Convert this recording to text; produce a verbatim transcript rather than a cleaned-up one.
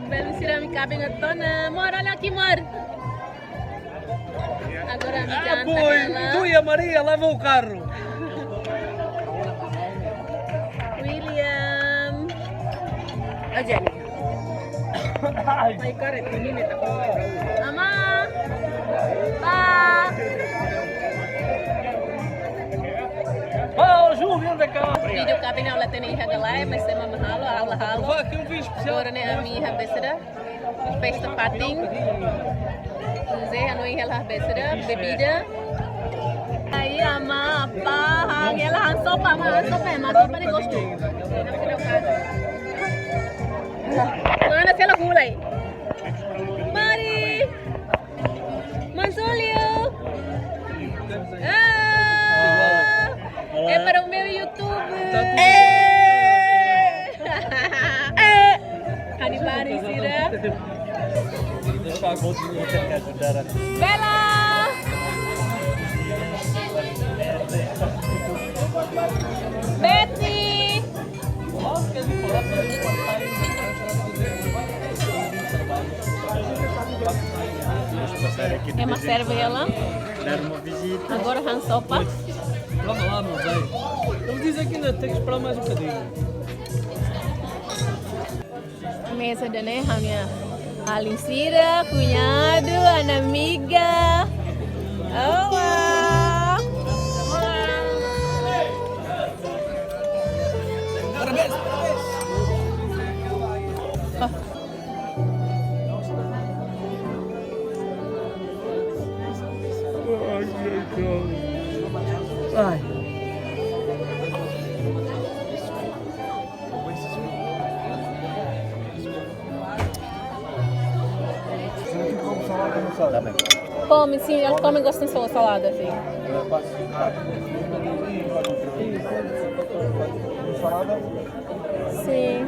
Belun sira, ami kaben hotu ona. Amor, olha aqui, amor. Agora ami janta hela. Oi, tu e a Maria lavam o carro. William. Aja nih. Ai, karet ini nih, tak mau. Ama. Pa. Vídeo kaben ha'u la hatene iha ka lae, mas ema mak halo, ha'u la halo. Agora ne'e ami iha Bethesda. Festa fatin. José hanoin hela Bethesda, bebida. Aí, ama, apa, han, hela han sopa, ama, han sopa, ama, sopa ne'e gostu. Mana sela gulai? Mari. Mansolio. Ah, é para o meu YouTube. Eh. Eh. Animari sira. Bella. Betty. Ema serve hela. Agora han sopa. Calma lá, meu velho. Ele diz aqui ainda tem que esperar mais um bocadinho. Meza ida-ne'e, ha'u-nia alin sira, kuñadu, ana amiga. Olá. Ai. Come, sim, elas comem, gostam de sal-, salada, sim. Sim.